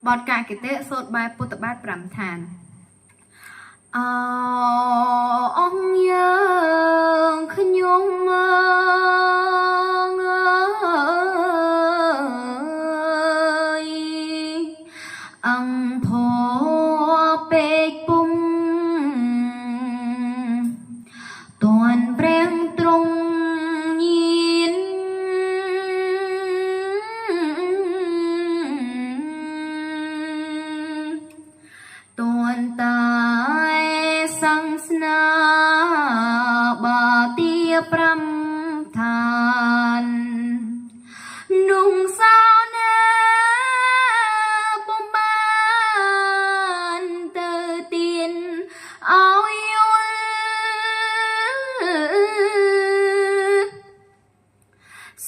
បទកាគតិសូត្របែបពុទ្ធបាត5ឋានអោអង្គយើងខ្ញុំអើយអង្គភពេកពុំតនព្រះទ្រង់ញៀន តនតែសង្ស្នាបាទា5ឋាននងសាណាពុំបានទៅទៀនឲ្យយល់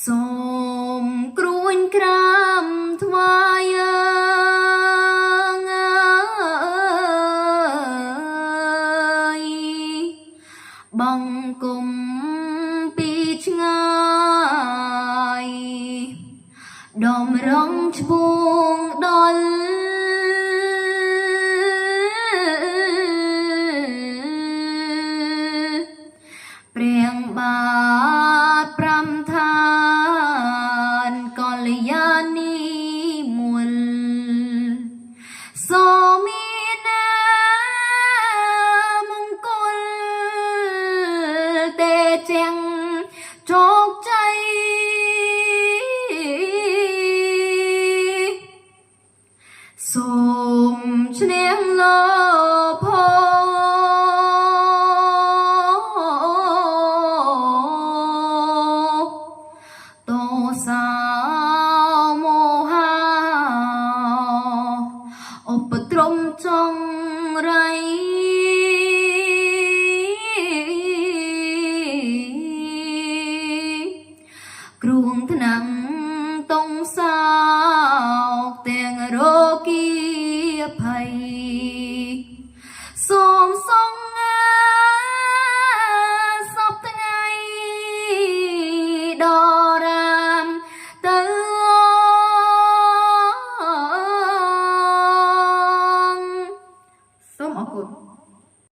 សូមគ្រួញក្រាមថ្វាយអើយបង្គំពីឆ្ងាយដំរងឆ្ពោងដល់ព្រះបាទ5ឋានកល្យានីមូលសូមានណាមង្គលទេជាងជោគជ័យ សូមឈ្នះលោភតោសាមោហាឧបទ្រមចង្រៃគ្រួងថ្នាំងតុងសោកទាំងរោគាភ័យសូមសង